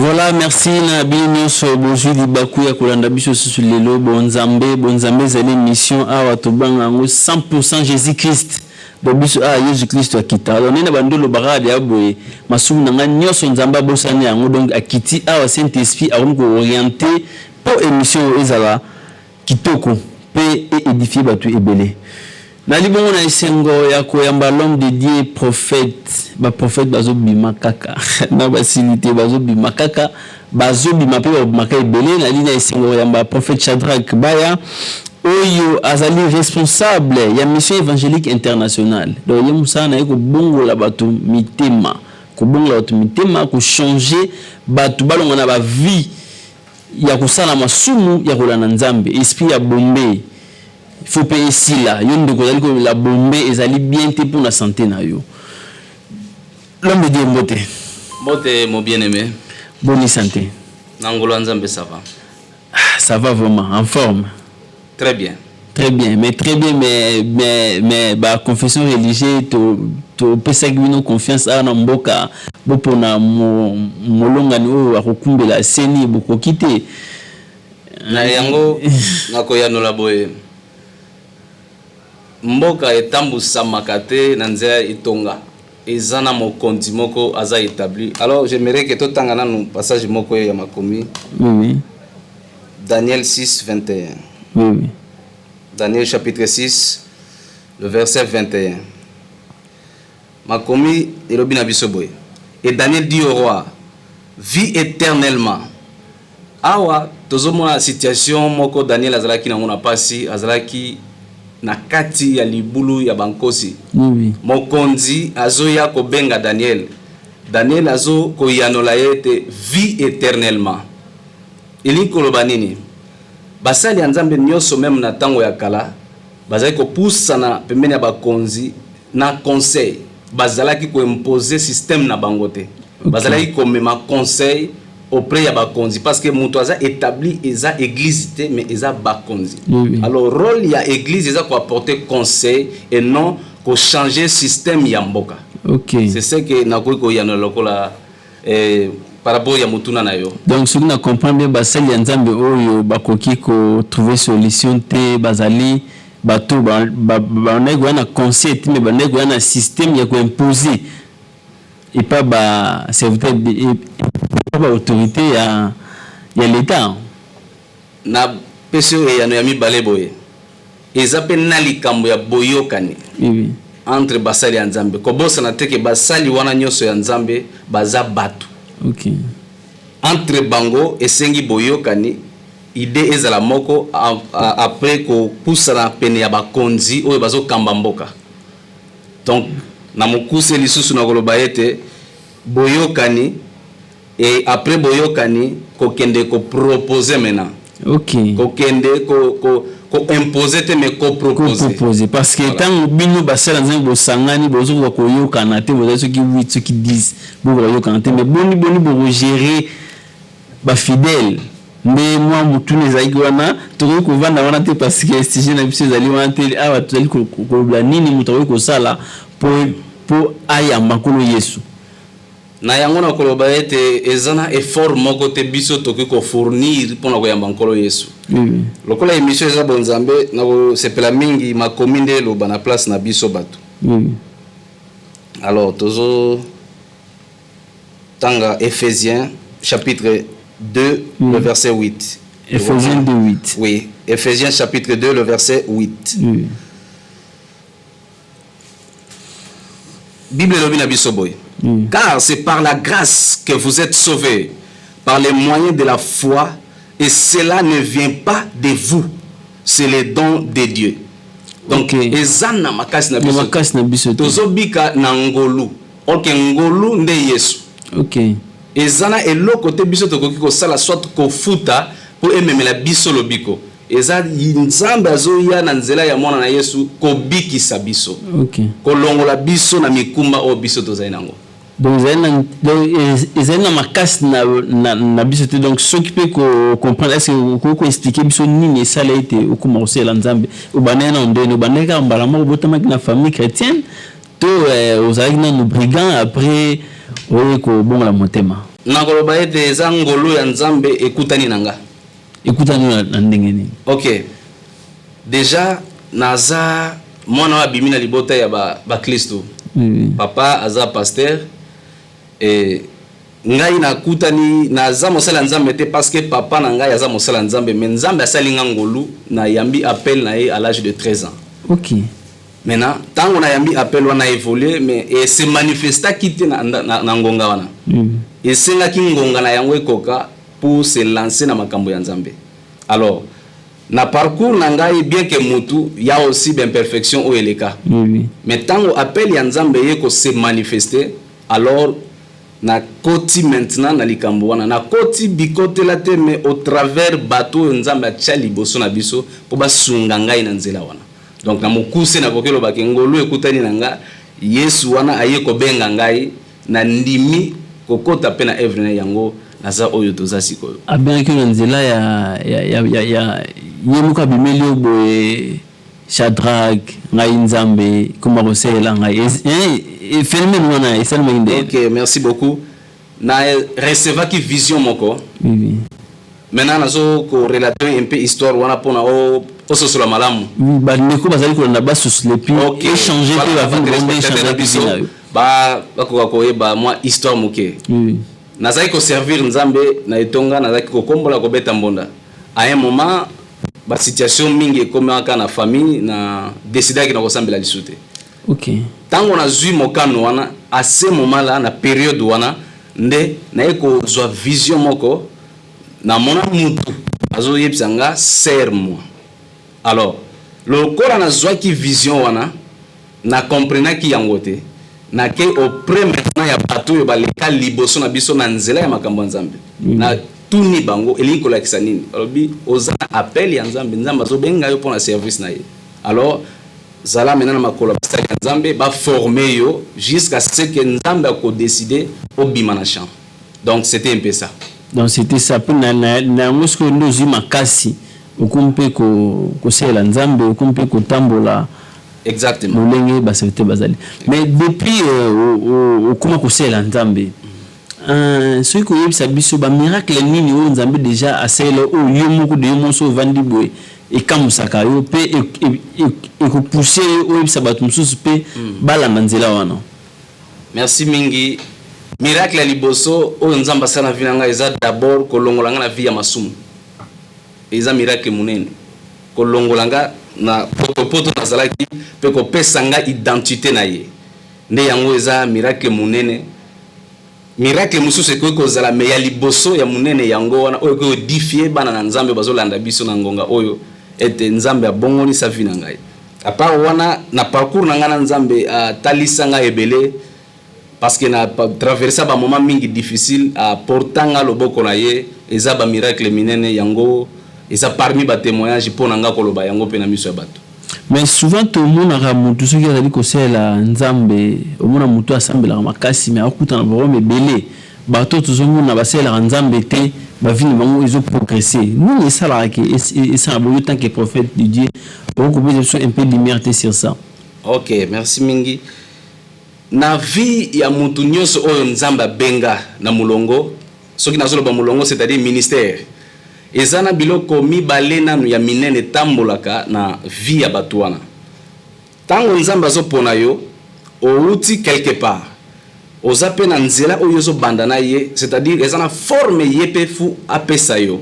Voilà, merci na bino nyonso bozwi libaku ya kolanda biso susu lelo. Bonzambe, bonzambe ezali émission awa tobanga yango 100% Jésus Christ. Donc biso awa Yesu Christo akita. Alors nene bando lobaka kaka ya boye masumu na ngai nyonso Nzambe abosani yango, donc akiti awa Saint Esprit akomi ko orienter po émission oyo ezala kitoko pe e edifier batu ebele. Nali bongo na esengo ya koyamba l'homme de Dieu prophète, ba prophète bazo bima kaka na basili te, bazo bima kaka, bazo bima pe babimaka ebele. Nali na esengo koyamba prophète Shadrack Baya oyo azali responsable ya mission évangélique internationale. Donc ye mosala na ye kobongola bato mitema, kobongola bato mitema, ko changer bato balonga na ba vie ya kosala masumu ya kolanda Nzambe, esprit ya bombe faut pe esila. Yo ndeko ozali komela bombe ezali bien te pona sante na yo. L'homme de Dieu, mbote. Mbote mon bien-aimé. Boni santé? Na ngolu ya Nzambe ça va. Ah, ça va vraiment, en forme. Très bien. Très bien, mais très bien, mais ba confession religieuse to to pesaki bino confiance awa na mboka bopona molongani oyo akokumbela seni bokoki te. Na yango nakoyanola boye, mboka etambusamaka te na nzela ya etonga, eza na mokonzi moko aza établi. Alors j'aimerais que totanga nanu passage moko ya makomi. Oui, oui. Daniel 6, 21. Oui, oui. Daniel chapitre 6, le verset 21. Makomi elobi na biso boye. Et Daniel dit au roi, vis éternellement. Awa tozomona situation moko Daniel azalaki nango na pasi, azalaki na kati ya libulu ya bankosi. Oui, oui. Mokonzi azoya kobenga Daniel. Daniel azo koyanola ye ete vis éternellement. Elingi koloba nini? Basali ya Nzambe nyonso meme na tango ya kala bazalaki kopusana pembeni ya bakonzi na conseil, bazalaki ko imposer système na bango te. Bazalaki komema conseil auprès ya bakonzi parce que moto aza établi eza église te mais eza bakonzi. Oui, oui. Alors rôle ya église eza ko apporter conseil et non ko changer système ya mboka. Ok. C'est ce que nakoki koyanola lokola par rapport ya motuna na yo. Donc soki na comprendre bien, basali ya Nzambe oyo bakoki ko trouver solution te bazali bato bandaki koya na conseil te mais bandaki koya na système ya ko imposer epa ba serviteur, epa ba autorité ya l'État. Na pesi oyo eyano ya mibale boye, eza pe na likambo ya boyokani. Oui, oui. Entre basali ya Nzambe. Kobosana te ke basali wana nyonso ya Nzambe baza bato. Ok. Entre bango esengi boyokani, idée ezala moko après kopusana pene ya bakonzi oyo bazokamba mboka. Donc na mokuse lisusu na koloba ete boyokani et après boyokani kokende ko proposer maintenant. Ok. Kokende ko ko ko imposer te mais ko proposer. Ko proposer parce que tango bino basala Nzambe bosangani bozokoka koyokana te, bozali soki 8 soki 10 bokoka koyokana te mais boni boni boko gérer ba fidèles nde mwa motuna ezalaki wana. Tokoki kovanda wana te parce que sujet na biso ezali wana te. Awa tozali kolobela nini moto akoki kosala po po ayamba Nkolo Yesu. Na yango nakoloba ete eza na effort moko te biso tokoki ko fournir mpo na koyamba Nkolo Yesu. Lokola emission eza bonzambe, nakosepela mingi makomi nde eloba na place na biso bato. Alors tozo tanga Ephésiens chapitre 2 le verset 8. Ephésiens 2 8. Oui, Ephésiens chapitre 2 le verset 8. Bible elobi na biso boye. Car c'est par la grâce que vous êtes sauvés par les moyens de la foi, et cela ne vient pas de vous, c'est le don de Dieu. Donc eza na makasi na biso. Makasi na biso te. Tozobika na ngolu. Ok, ngolu nde Yesu. Ok. Eza na eloko te biso tokoki kosala soit kofuta po ememela biso lobiko. Eza Nzambe azoya na nzela ya mwana na Yesu kobikisa biso. Ok. Kolongola biso na mikumba oyo biso tozali nango. Donc ezali na, donc ezali na makasi na, na, na biso te. Donc soki pe ko comprendre, est-ce que okoki ko expliquer biso nini esala ete okoma kosalela Nzambe? Obandaki nanu ndenge nini? Obandaki kaka mbala moko obotamaki na famille chrétienne to ozalaki nanu brigand après oye kobongola motema? Nakoloba ete eza ngolu ya Nzambe ekutani na nga. Ekutani na ndenge nini? Ok, dejà naza mwana oyo abimi na libota ya baklisto. Papa aza pasteur e ngai nakutani, naza mosali ya Nzambe te parce que papa na ngai aza mosali ya Nzambe, mais Nzambe asali nga ngolu, nayambi appel na ye à l'âge de 13 ans. Maintenant, ntango nayambi appel wana, évolue, mais ese manifestaki te na ngonga wana. Esengaki ngonga na yango ekoka pour se lancer na makambo ya Nzambe. Alors na parcours na ngai, bien que mutu ya aussi baimperfection oyo eleka, mais ntango appel ya Nzambe ye kose manifester, alors nakoti maintenant na likambo wana. Nakoti bikotela te, mais au travers bato oyo Nzambe atia liboso na biso mpo basunga ngai na nzela wana. Donc na mokuse, nakoki olobaki ngolu ekutani na nga, Yesu wana aye kobenga ngai, na ndimi kokota mpe na œuvre na yango, naza oyo toza sikoyo. Abengaki yo na nzela ya ye moko, abimeli yo boye: "Shadrack, ngai Nzambe, koma kosalela ngai"? Phénomène wana esalemaki nde? Ok, merci beaucoup. Na recevaki vision moko. Maintenant nazo korelater un peu histoire wana mpona ososola malamu. Bandeko bazali kolanda basosola et puis échanger mpe bavi échanger biso, bakoka koyeba mwa histoire moke. Nazalaki koservir Nzambe na etonga, nazalaki kokombola, kobeta mbonda. À un moment, basituation mingi ekomaka na famille, na décidaki na kosambela lisu te. Ntango nazwi mokano wana, à ce moment là, na période wana nde naye kozwa vision moko. Namona mutu azoyebisa nga: "Sers moi." Alors lokola nazwaki vision wana, na comprenaki yango te. Nake auprès maintenant ya bato oyo baleka liboso na biso na nzela ya makambo ya Nzambe. Na tuni bango: "Elingi kolakisa nini?" Balobi: "Oza na appel ya Nzambe, Nzambe azobenga yo mpo na service na ye. Alors zala maintenant na makolo ya basali ya Nzambe, baforme yo jusqu'à ce que Nzambe akodécider obima na champ." Donc c'était un peu ça. Donc c'était ça. Mpo na yango sikoyo nde ozwi makasi, okomi mpe kosalela Nzambe, okomi mpe kotambola. Exactement. Lolenge baserviteur bazali. Mais depuis okóma kosalela Nzambe, soki koyebisa biso bamiracle nini oyo Nzambe déjà asalela, oyo yo moko de yo moso ovandi boye ekamusaka yo mpe ekopousse yo oyebisa bato mosusu mpe balanda nzela wana? Merci mingi. Miracle ya liboso oyo Nzambe asala na vie na ngai eza d'abord kolongola ngai na vie ya masumu. Eza miracle monene, kolongola nga na potopoto nazalaki mpe kopesa nga identité na ye. Nde yango eza miracle monene. Miracle mosusu ekoki kozala, mais ya liboso ya monene yango wana, oyo ekoki koédifier bana na Nzambe bazolanda biso na ngonga oyo, ete Nzambe abongolisa vie na ngai. À part wana, na parcours na ngai na Nzambe, atalisa ngai ebele, parce que na traversa bamoment mingi difficile, aporta nga loboko na ye. Eza bamiracle minene yango, eza parmi batémoignage mpo na nga koloba yango mpe na miso ya bato. Mais souvent tomonaka motu soki azali kosalela Nzambe, omona motu asambelaka makasi, mais akutana problème ebele. Bato tozomona basalelaka Nzambe te, bavie na bango ezoprogresse. Nini esalaka ke esalaka boyo? Tant que prophète de Dieu, okopesa biso un peu lumière te sur ça? Ok, merci mingi. Na vie ya motu nyonso oyo Nzambe abenga na molongo, soki nazoloba molongo, c'est-à-dire ministère, eza na biloko mibale nanu ya minene etambolaka na vie ya bato wana. Ntango Nzambe azopona yo, outi quelque part, oza mpe na nzela oyo ozobanda na ye, c'est-à-dire eza na forme ye mpe fu apesa yo.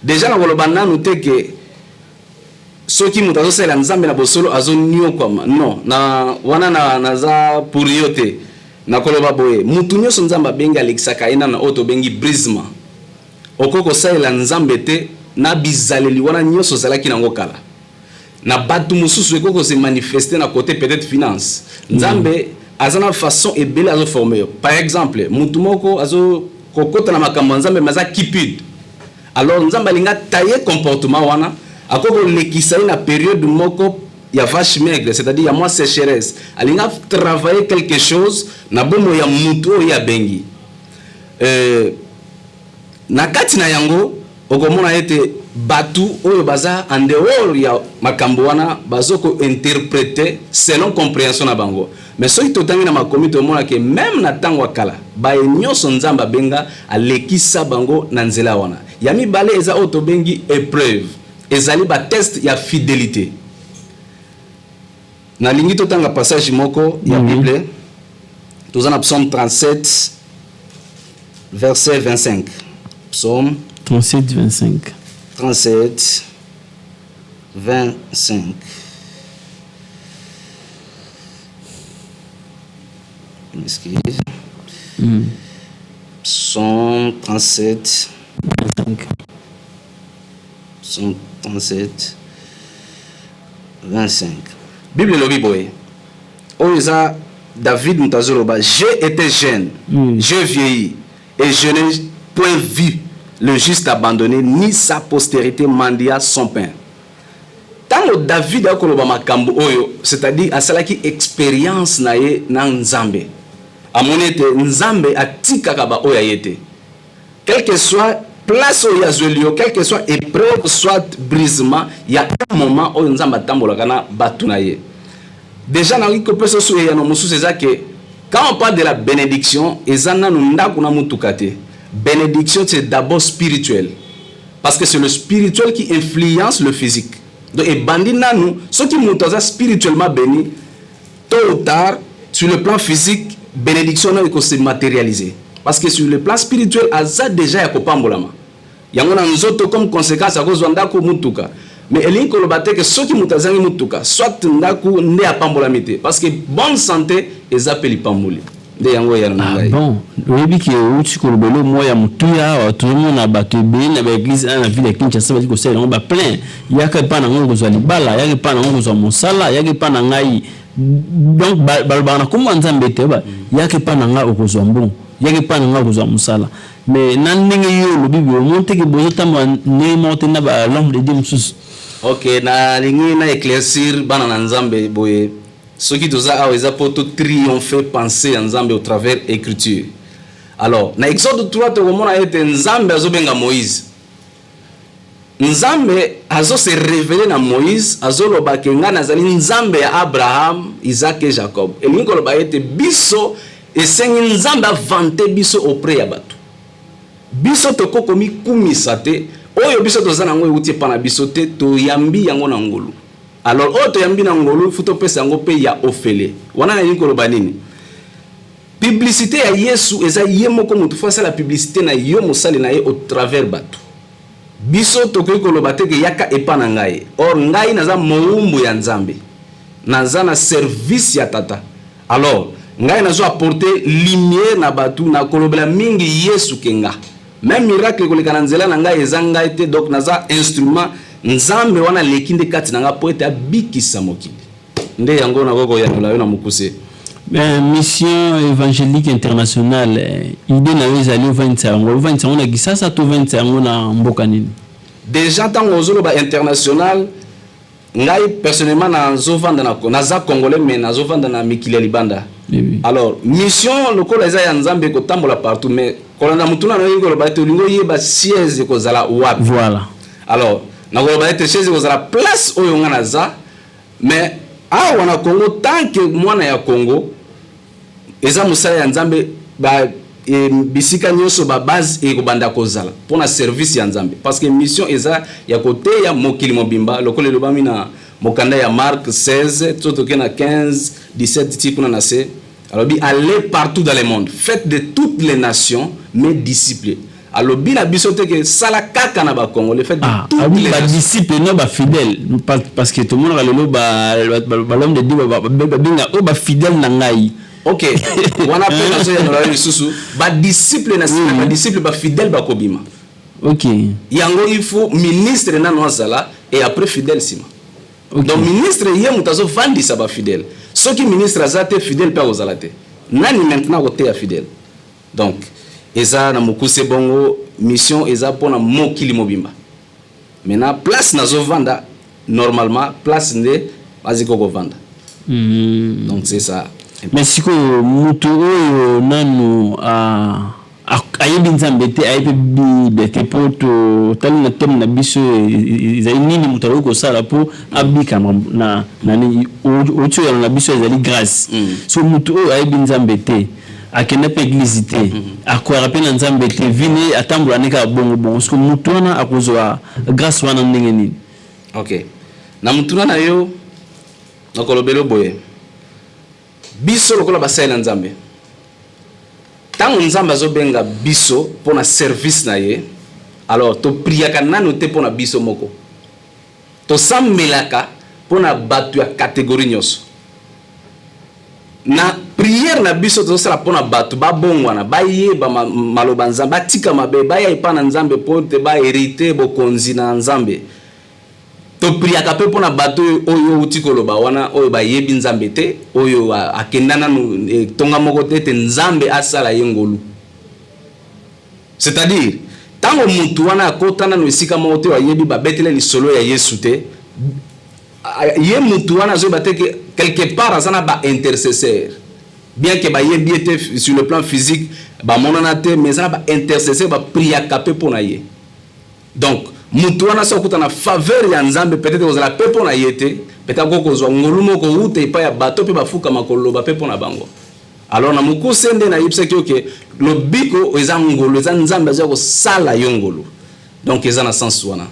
Déjà na koloba nanu te ke soki moto azosalela Nzambe na bosolo azoniokwama, non, na wana na, naza pour yo te. Nakoloba boye: mutu nyonso Nzambe abengi, alekisaka ye nano oyo tobengi brisement. Okoki kosalela Nzambe te na bizaleli wana nyonso ozalaki nango kala. Na bato mosusu ekoki kose manifester na côté peut-être finance. Nzambe aza na façon ebele azoforme yo. Par exemple, mutu moko azo kokota na makambo ya Nzambe, mais aza cupide. Alors Nzambe alingi ataye comportement wana, akoki kolekisa ye na période moko ya vache maigre, c'est-à-dire ya mwa sécheresse. Alingi atravailler quelque chose na bomoi ya mutu oyo ye abengi. Na kati na yango Okomona ete bato oyo baza en dehors ya makambo wana bazo ko interpreter selon comprehension na bango. Mais soki totangi na makomi, tomona ke meme na ntango ya kala, baye nyonso Nzambe abenga, alekisa bango na nzela wana. Ya mibale eza oyo tobengi épreuve, ezali batest ya fidélité. Nalingi totanga passage moko ya Bible. Toza na Psaume 37 verset 25. Psaume 37 25. 37 25. Excuse. Psaume 37 25. Psaume 37 25. Bible elobi boye, oyo eza David moto azoloba: "J'ai été jeune, j'ai vieilli et je n'ai point vu le juste abandonné, ni sa postérité mendier son pain." Ntango David akoloba makambo oyo, c'est-à-dire asalaki expérience na ye na Nzambe, amoni ete Nzambe atikaka baoyo aye te. Quel que soit place oyo azweli yo, quel que soit épreuve, soit brisement, ya un moment oyo Nzambe atambolaka na bato na ye. Déjà nakoki kopesa oso eyano mosusu eza ke quand on parle de la bénédiction, eza nanu ndako na motuka te. Bénédiction, c'est d'abord spirituel, parce que c'est le spirituel qui influence le physique. Donc ebandi nanu soki moto aza spirituellement béni, tôt ou tard, sur le plan physique, bénédiction nayo ekose matérialiser, parce que sur le plan spirituel aza déjà ya kopambolama. Yango na nzoto, comme conséquence, akozwa ndako, mutuka. Mais elingi koloba te ke soki moto azangi mutuka soit ndako nde apambolami te, parce que bonne santé eza mpe lipamboli. Nde yango eyano na Ah ngai. Bon, oyebi ke outi koloba eloko moko ya motuya awa. Tozomona bato ebele na baeglise awa na ville ya Kinshasa bali kosalela yango baplein: yaka epa na ngai kozwa libala, yaka epa na ngai kozwa mosala, yaka epa na ngai. Donc balobaka na nkombo ya Nzambe te, yaka epa na ngai okozwa mbongo, yaka epa na ngai okozwa mosala. Mais na ndenge yo olobi boye, omoni teke bozotambola ndenge moko te na bal'homme de Dieu mosusu. Ok, nalingi na éclaircir bana na Nzambe boye: soki toza awa, eza mpo totriomphe pensée ya Nzambe au travers écriture. Alors na Exode 3, tokomona ete Nzambe azobenga Moïse. Nzambe azose révéler na Moïse, azoloba ke ngai nazali Nzambe ya Abraham, Isaac e Jacob. Elingi koloba ete biso esengi Nzambe avanter biso auprès ya bato. Biso tokoki komikumisa te. Oyo biso toza nango euti epa na biso te, toyambi yango na ngolu. Alors oyo toyambi na ngolu, fu topesa yango mpe ya ofele. Wana nalingi koloba nini? Publicité ya Yesu eza ye moko motu fo asala publicité na yo, mosali na ye, au travers bato. Biso tokoki koloba te ke yaka epa na ngai. Or ngai naza mowumbu ya Nzambe, naza na service ya Tata. Alors ngai nazo apporter lumière na bato na kolobela mingi Yesu ke nga. Même miracle ekoleka na nzela na ngai, eza ngai te. Donc naza instrument. Nzambe wana aleki nde kati na ngai mpo ete abikisa mokili. Nde yango nakoki koyanola yo na mokuse. Mission évangélique internationale, idée na yo ezali ovandisa yango, ovandisa yango na Kisasa to ovandisa yango na mboka nini? Déjà ntango ozoloba international, ngai personnellement nazovanda na, naza congolais, mais nazovanda na mikili ya libanda. Oui. Alors mission lokola eza ya Nzambe, ekotambola partout. Mais kolanda motuna na oyo, koloba ete olingi oyeba siège ekozala wapi. Voilà. Alors nakoloba ete siège ekozala place oyo nga naza. Mais awa na Congo, tant que mwana ya Congo, eza mosala ya Nzambe. Bisika nyonso babase ekobanda kozala mpona service ya Nzambe, parce que mission eza ya koteya mokili mobimba, lokola elobami na mokanda ya Marc 16 to toke na 15 17 ti kuna na se. Alobi: "Allez partout dans le monde, faites de toutes les nations mes disciples." Alobi na biso te ke sala kaka na bacongolais, faites de Ah, toutes alobi les nations. Badisciple, no bafidèle, parce que tomonaka lelo bal'homme de Dieu babenga oyo bafidèle na ngai. Ok, wana mpe nazoyanola yo lisusu: badisciple na nsima badisciple, bafidèle bakobima. Yango il faut ministre nano azala et après fidèle nsima. Donc ministre ye moto azovandisa bafidèle. Soki ministre aza te, fidèle mpe akozala te. Nani maintenant akoteya fidèle? Donc eza na mokuse bongo. Mission eza mpona mokili mobimba. Maintenant place nazovanda, normalement place nde baziki kovanda. Donc c'est ça. Mais sikoyo moto oyo nanu Ayebi Nzambe te, ayebi mpe Bible te. Mpo totali na thème na biso, ezali nini moto akoki kosala mpo abika na nini outi oyano na biso? Ezali grâce. So moto oyo ayebi Nzambe te, akenda mpe église te, akwaka mpe na Nzambe te, vine atambola nde kaka bongo bongo, soki moto wana akozwa grâce wana ndenge nini? Ok, na motuna na yo, nakolobela boye: biso lokola basali na Nzambe, ntango Nzambe azobenga biso mpo na service na ye, alors topriaka nano te mpo na biso moko, tosambelaka mpo na bato ya catégorie nyonso. Na prière na biso, tozosala mpo na bato babongwana, bayeba maloba Nzambe, batika mabe, baya epa na Nzambe mpo te bahériter bokonzi na Nzambe. Topriaka mpe mpo na bato oyo outi koloba wana, oyo bayebi Nzambe te, oyo akenda nanu etonga moko te, ete Nzambe asala ye ngolu. C'est-à-dire, ntango motu wana akota nanu esika moko te, oyo ayebi, babetele lisolo ya Yesu te, ye motu wana azoyeba te ke quelque part aza na baintercesseur. Bien ke bayebi ye te sur le plan physique, bamonana te, mais eza na baintercesseur, bapriaka mpe mpo na ye. Donc motu wana soki okuta na faveur ya Nzambe, peut-être kozala mpe mpo na ye te, peut-être akoki kozwa ngolu moko wuta epai ya bato mpe bafukama koloba mpe mpo na bango. Alors, na mokuse nde nayebisaki yo ke lobiko eza ngolu, eza Nzambe aza kosala yo ngolu. Donc eza na sens wana.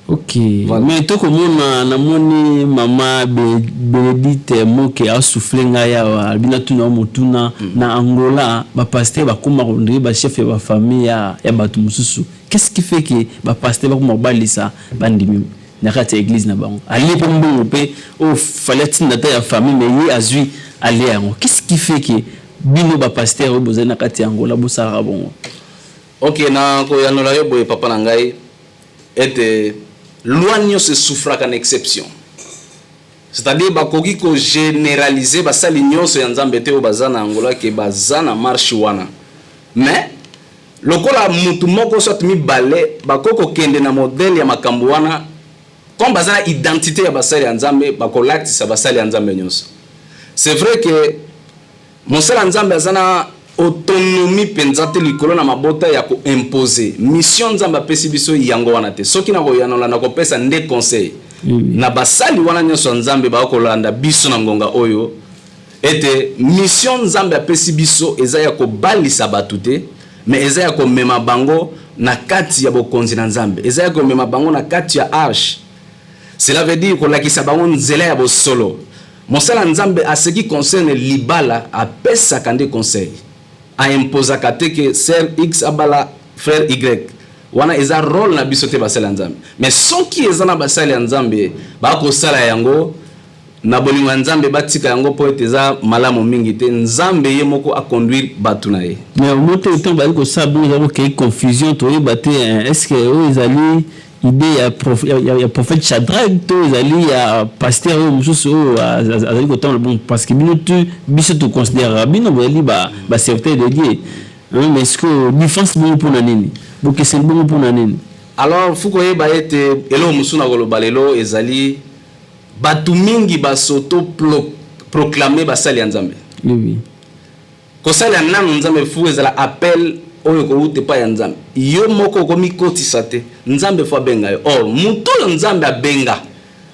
Ok. Voilà. Mais tokomona, namoni mama Bénédicte Moke asouffle ngai awa, alobi natuna motuna. Na Angola, bapasteur bakóma kondire bachef ya bafamille ya bato mosusu. Qu'est-ce qui fait que bapasteur bakóma kobalisa bandimi na kati ya église na bango? Alie mpe mbongo mpe oyo fallait atinda ta ya famille, mais ye azwi, alie yango. Qu'est-ce qui fait que bino bapasteur oyo bozali na kati ya Angola bosalaka bongo? Ok, na koyanola yo boye, papa na ngai, ete loi nyonso esouffraka na exception. C'est-à-dire, bakoki kogénéraliser basali nyonso ya Nzambe te oyo baza na Angola ke baza na marche wana. Mais lokola mutu moko soit mibale bakoki kokende na modèle ya makambo wana, comme baza na identité ya basali ya Nzambe, bakolatisa basali ya Nzambe nyonso. C'est vrai que mosala ya Nzambe aza na autonomie mpenza te likolo na mabota ya koimposer mission Nzambe apesi biso yango wana te. Soki na koyanola, na kopesa nde conseil na basali wana nyonso ya Nzambe bakolanda biso na ngonga oyo, ete mission Nzambe apesi biso eza ya kobalisa bato te, mais eza ya komema bango na kati ya bokonzi na Nzambe, eza ya komema bango na kati ya arche. Cela veut dire kolakisa bango nzela ya bosolo. Mosala Nzambe, à ce qui concerne libala, apesaka nde conseil, aimposaka te ke sœur X abala frère Y. Wana eza rôle na biso te, basali ya Nzambe. Mais soki eza na basali ya Nzambe bakosala yango na bolingo ya Nzambe, batika yango, mpo ete eza malamu mingi te. Nzambe ye moko aconduire bato na ye. Mais omo te, ntango bazali kosala bongo, eza kokei confusion, toyeba te est ce que oyo ezali idée ya prophète Shadrach to ezali ya pasteur oyo mosusu oyo azali kotambola bon. Parce que bino tu, biso toconsidéraka bino bozali baserviteur de Dieu, mais est ce que différence bongo mpona nini, bokeseni bongo mpona nini? Alors, faut koyeba ete eloko mosusu na koloba lelo ezali bato mingi basoto proclame basali ya Nzambe. Kosalela nanu Nzambe, faut ezala appel oyo kowuta epai ya Nzambe. Yo moko okomikotisa te, Nzambe faut abenga yo. Or moto oyo Nzambe abenga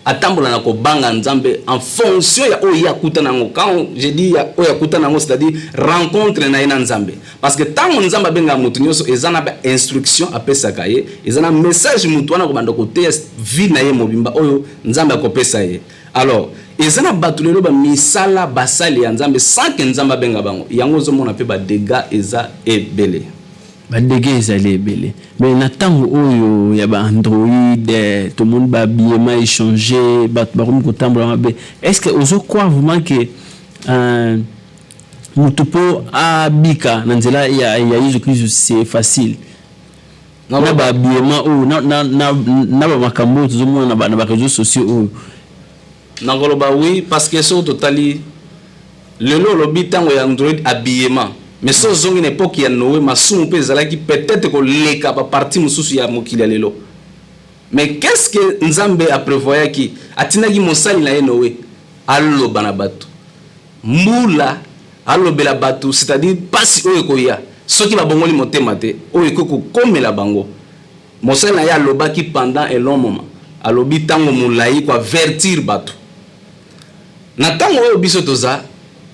atambola na kobanga Nzambe en fonction ya oyo ye akuta nango. Quand je dis ya oyo akuta nango, c'est-à-dire rencontre na ye na Nzambe. Parce que ntango Nzambe abengaka moto nyonso, eza na bainstruction apesaka ye, eza na message moto wana kobanda koteya vie na ye mobimba oyo Nzambe akopesa ye. Alors, eza na bato lelo bamisala basali ya Nzambe sans ke Nzambe abenga bango. Yango ozomona mpe badégâts eza ebele. Badégâts ezali ebele. Mais na ntango oyo ya baandroid, tomoni bahabillement échange, bato bakomi kotambola mabe. Est ce que ozocroire vraiment ke moto mpo abika na nzela ya Yesu Kristo, c'est facile na bahabillement oyo, na bamakambo oyo tozomona na baréseaux sociaux oyo? Nakoloba oui, parce que soki totali lelo, olobi ntango ya android, habillement, mais so ozongi na époque ya Noé, masumu mpe ezalaki peut-être koleka baparti mosusu ya mokili ya lelo. Mais qu'est-ce que Nzambe aprévoyaki? Atindaki mosali na ye Noé aloba na bato mbula, alobela bato, c'est-à-dire mpasi oyo ekoya. Soki babongoli motema te, oyo ekoki kokomela bango. Mosali na ye alobaki pendant un long moment, alobi ntango molai koavertir bato. Na ntango oyo biso toza,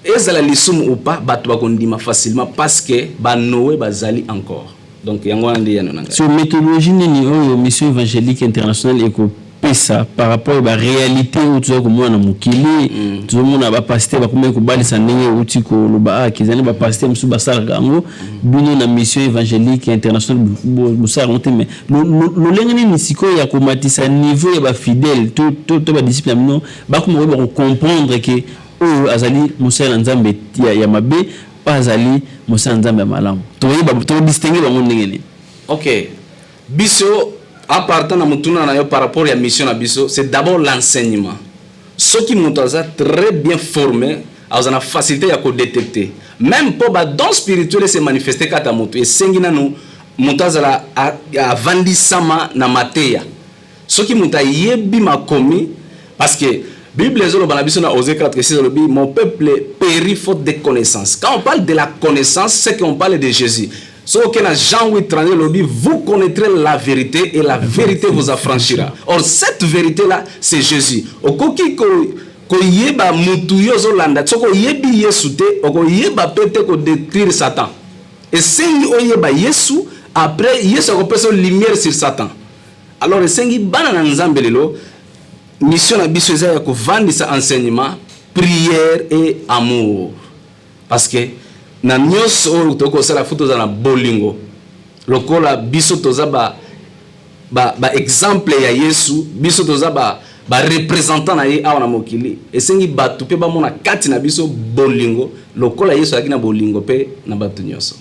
ezala lisumu ou pas, bato bakondima facilement parce que banoe bazali encore. Donc yango wana nde yano na ngai. So méthodologie nini oyo Mission évangélique internationale ekopesa par rapport ya baréalité oyo toza komona na mokili? Tozomona bapasteur bakomaki kobalisa ndenge euti koloba ake ezali bapasteur mosusu basalaka yango. Bino na Mission évangélique internationale bosalaka yango te, mais lolenge nini sikoyo ya komatisa niveau ya bafidèle to badisciple na bino bakoma koyeba kocomprendre ke oyo azali mosali na Nzambe ya mabe, oyo azali mosali na Nzambe ya malamu? Tokoyeba tokodistingue bango ndenge nini? Ok, biso, en partant na motuna na yo par rapport ya mission na biso, c'est d'abord l'enseignement. Soki moto aza très bien formé, aza na facilité ya kodétecter. Même mpo badon spirituel se manifeste kati ya moto, esengi nanu moto azala avandisama na mateya. Soki moto ayebi makomi, parce que Bible ezoloba na biso na Osée 4 6, elobi: "Mon peuple périt faute de connaissance." Quand on parle de la connaissance, c'est qu'on parle de Jésus. Soki oke na Jean 8 32, elobi: "Vous connaîtrez la vérité et la vérité vous affranchira." Or cette vérité là, c'est Jésus. Okoki koyeba mutu yo ozolanda, soki oyebi Yesu te, okoyeba mpe te kodétruire Satan. Esengi oyeba Yesu, après Yesu akopesa yo lumière sur Satan. Alors esengi bana na Nzambe lelo, mission na biso eza ya kovandisa enseignement, prière et amour, parce que na nyonso oyo tokoki kosala, faut toza na bolingo. Lokola biso toza ba exemple ya Yesu, biso toza ba représentant na ye awa na mokili, esengi bato mpe bamona kati na biso bolingo lokola Yesu azalaki na bolingo mpe na bato nyonso.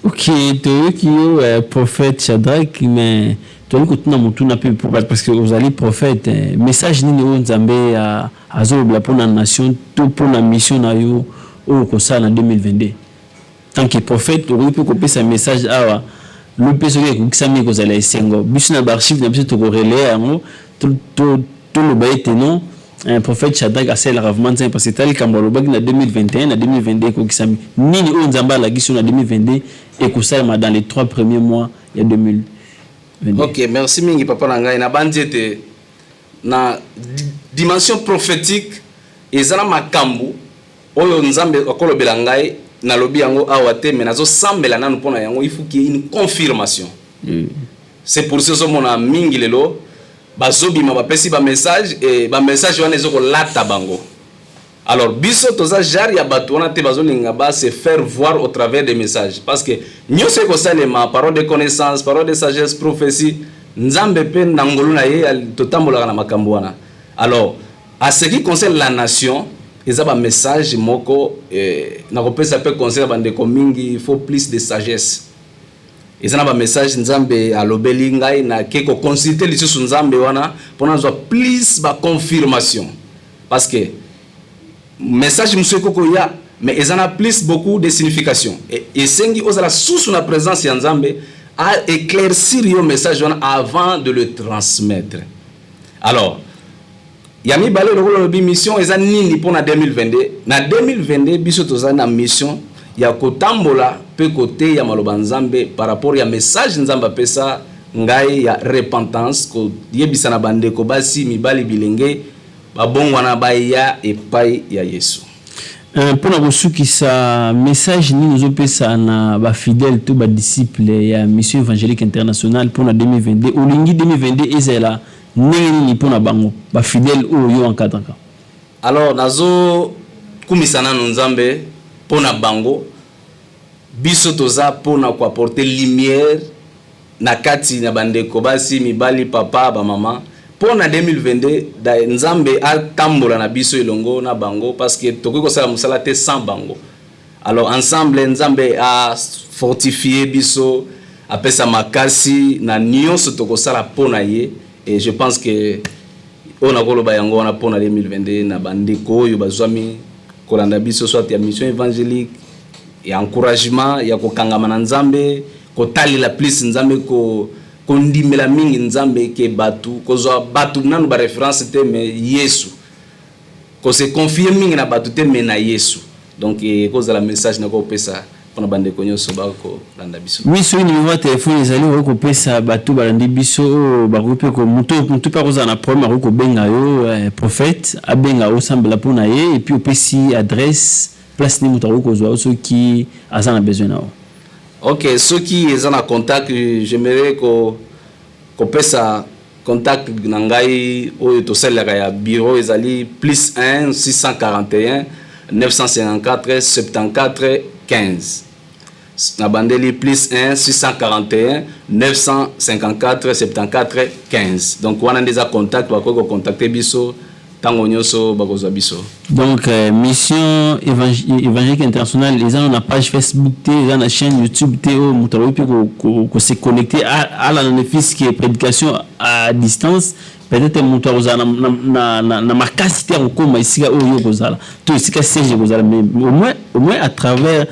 Ok, toyoki yo, prophète Shadrack, mais toyali kotuna motuna mpe parce que ozali prophète, message nini oyo Nzambe azolobela mpona nation to mpona mission na yo oyo kosala na 2022? Tant que prophète, okoki mpe kopesa message awa lo mpe soki ekokisami, ekozala esengo. Biso na baarchive na biso tokorelayer yango, toloba ete non, un prophète Shadrack asalelaka vraiment Nzambe, parce que tali likambo alobaki na 2021, na 2022 ekokisami. Nini oyo Nzambe alakisi yo na 2022 ekosalema dans les 3 premiers mois ya 2022? Ok, merci mingi, papa na ngai. Nabandi ete na dimension prophétique, eza na makambo oyo Nzambe akolobela ngai, nalobi yango awa te, mais nazosambela nanu mpo na yango. Il faut qu'il y ait une confirmation. C'est pour ça ozomona mingi lelo bazobima, bapesi bamessage e bamessage wana ezokolata bango. Alors biso toza genre ya bato wana te bazolinga ba se faire voir au travers des messages, parce que nyonso ekosalema, parole de connaissance, parole de sagesse, prophétie, Nzambe mpe na ngolu na ye totambolaka na makambo wana. Alors, à ce qui concerne la nation, eza bamessage moko nakopesa mpe conseil na bandeko mingi: il faut plus de sagesse. Eza na bamessage Nzambe alobeli ngai, nake koconsulte lisusu Nzambe wana mpo nazwa plus baconfirmation, parce que message mosusu ekoki koya, mais eza na plus beaucoup de signification. Esengi ozala susu na présence ya Nzambe, a éclaircir yo message wana avant de le transmettre. Alors ya mibale, lokola olobi mission eza nini mpona 2022, na 2022 biso toza na mission ya kotambola mpe koteya maloba Nzambe par rapport ya message Nzambe apesa ngai ya repentance, koyebisa na bandeko basi, mibali, bilenge babongwana, baya epai ya Yesu. Mpona kosukisa, message nini ozopesa na bafidèle to badisciple ya Mission évangélique internationale mpona 2022? Olingi 2022 ezala ndenge nini mpona bango, bafidèle oyo yo encadraka? Alors nazokumisa nanu Nzambe mpona bango. Biso toza mpona koapporter lumière na kati na bandeko basi, mibali, papa, bamama. Mpo na 2022, Nzambe atambola na biso elongo na bango, parce que tokoki kosala mosala te sans bango. Alors ensemble, Nzambe afortifie biso, apesa makasi na nyonso tokosala mpo na ye. Et je pense que oyo nakoloba yango wana mpo na 2022 na bandeko oyo bazwami kolanda biso, soit ya Mission évangélique, ya encouragement ya kokangama na Nzambe, kotalela plus Nzambe, kondimela mingi Nzambe ke bato, kozwa bato nanu baréférence te, mais Yesu, kose confier mingi na bato te, mais na Yesu. Donc ekozala message nakopesa Mpona bandeko nyonso bakolanda biso. Oui, soki numéro ya telefone ezali, okoki kopesa bato balandi biso oyo bakoki mpe moto mpe akozala na problème, akoki kobenga yo prophète, abenga, osambela mpona ye, et puis opesi adresse, place nini moto akoki kozwa yo soki aza na besoin na yo. Ok, soki eza na contact, j'aimerais kopesa contact na ngai oyo tosalelaka ya bureau. Ezali +1 641 954 74 15. Na bandeli, +1 641 954 74 15. Donc wana nde eza contact, bakoki kocontacte biso ntango nyonso, bakozwa biso. Donc Mission Évangélique Internationale eza na page Facebook te, eza na chaîne YouTube te oyo moto akoki mpe kose connecter, alanda ne fût-ce que prédication à distance? Peut-être moto akozala na makasi te akokóma esika oyo yo kozala to esika siège ekozala, mais au moins à travers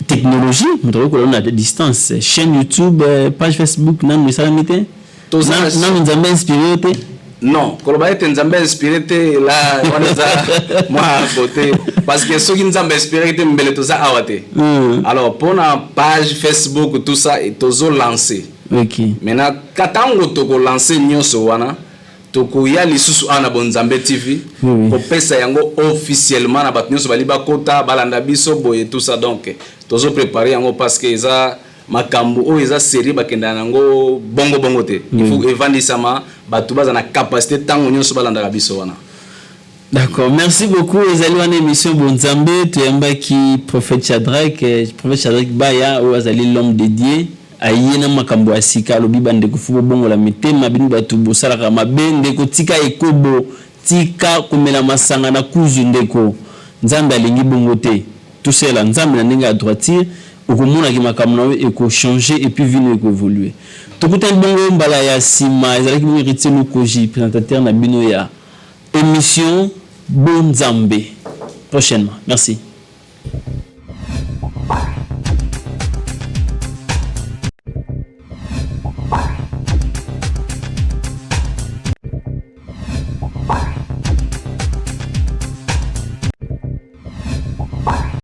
technologie moto akoki kolanda na distance. Chaîne YouTube, page Facebook, nanu esalami te? Nanu Nzambe inspiré yo te? Non, koloba ete Nzambe inspiré te la wana eza mwa côté, parce que soki Nzambe inspiré te, mbele toza awa te. Alors mpona page Facebook, tout ça, tozolancer. Maintenant, katango tokolancer nyonso wana, tokoya lisusu awa na Bonzambe TV kopesa yango officiellement na bato nyonso bali bakota balanda biso boye, tout ça. Donc tozoprépare yango parce que eza makambo oyo eza série, bakendaka nango bongo bongo te. Il faut evandisama, bato baza na capacité ntango nyonso balandaka biso wana. D'accord, merci beaucoup. Ezali wana émission Bonzambe, toyambaki prophète Shadrach, prophète Shadrach Baya oyo azali l'homme dédié. Aye na makambo ya sika, alobi bandeko, faut bobongola mitema. Bino bato bosalaka mabe, ndeko, tika ekobo, tika komela masanga na kuzu. Ndeko, Nzambe alingi bongo te. Tosalela Nzambe na ndenge ya droiture, okomonaki makambo na yo ekochange et puis vie na yo ekoévolue. Tokutani bongo mbala ya nsima. Ezalaki bongo Héritier Lukoji, présentateur na bino ya émission Bonzambe. Prochainement, merci.